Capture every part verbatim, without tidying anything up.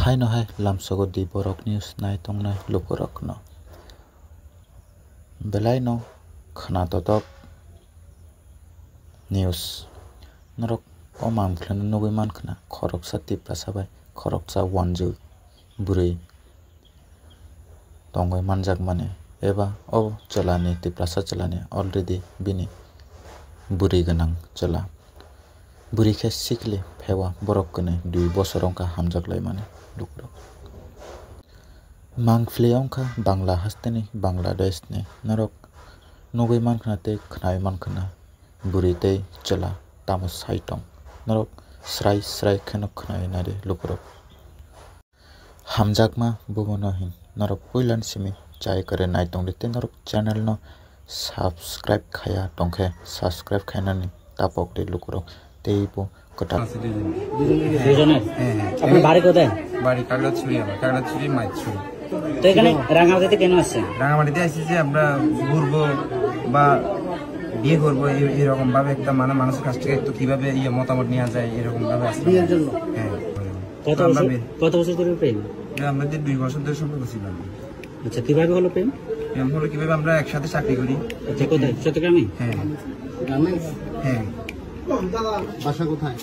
Haino hai lamsogo di borok news nai tongnai lukurokno. Belaino khna totok news. Norok o mangphleno nugui mankhna khoroksa Tiprasa bai khoroksa wanjwi bwrwi tongwi manjakmani eba o chwlani, Tiprasa chwlani already bini bwrwi gwnang chwla. Bwrwi khe sikli phewa borok kwnwi dui bosor wngkha hamjak laimani lukurok. Mangphlwi wngkha Bangla hasteni, Bangladeshni. Norok nugui mankhna tei khnai mankhna bwrwi tei chwla tamo sai tong. Norok srai srai kheno khnai nari lukurok. Hamjakma bubono hin norok puilani simi chai kwrwi nai tongdi tei norok channel no subscribe khaiya tongkhe subscribe khainani tapok di lukurok tei bo kwtal. দুইজনে? হ্যাঁ, হ্যাঁ। আপনার বাড়ি কোথায়? বাড়ি কাকড়াছড়ি, আমার কাকড়াছড়ি, মাইছড়ি। তো এখানে রাঙামাটিতে কেন আসছেন? রাঙামাটিতে আসছি যে আমরা ঘুরবো বা বিয়ে করবো, এই-, এরকম ভাবে একটা মানে মানুষের কাছ থেকে একটু কিভাবে ইয়ে মতামত নেওয়া যায়, এরকম ভাবে আসলাম। বিয়ের জন্য? হ্যাঁ। কত তো আমরা বছর, বিয়ে কত বছর ধরে প্রেম? এটা আমাদের দুই বছর ধরে সম্পর্ক ছিল। আচ্ছা, কিভাবে হলো প্রেম? প্রেম হলো কিভাবে, আমরা একসাথে চাকরি করি। আচ্ছা, কোথায়? চট্টগ্রামে? হ্যাঁ। হ্যাঁ। বাসা কোথায়?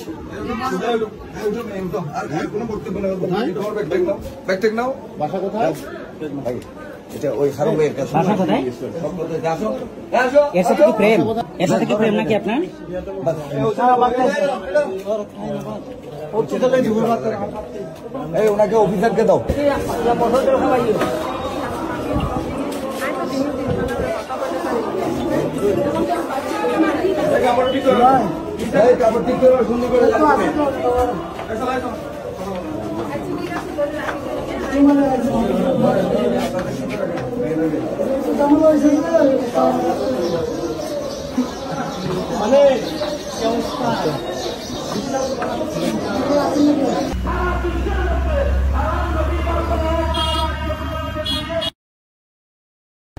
আর কোনো বক্তব্য নেই। কোথায়? তোমার ব্যাগ ট্যাগ নাও, ব্যাগ ট্যাগ নাও। বাসা কোথায়? এটা ওই খারাপ হয়ে গেছে। বাসা কোথায়? এর সাথে কি প্রেম? এর সাথে কি প্রেম নাকি আপনার? এই, ওনাকে অফিসারকে দাও। এই, কাপড় ঠিক করো, সুন্দর করে।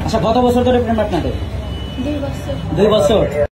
আচ্ছা, কত বছর ধরে প্রেম আপনাদের? দুই বছর। দুই বছর।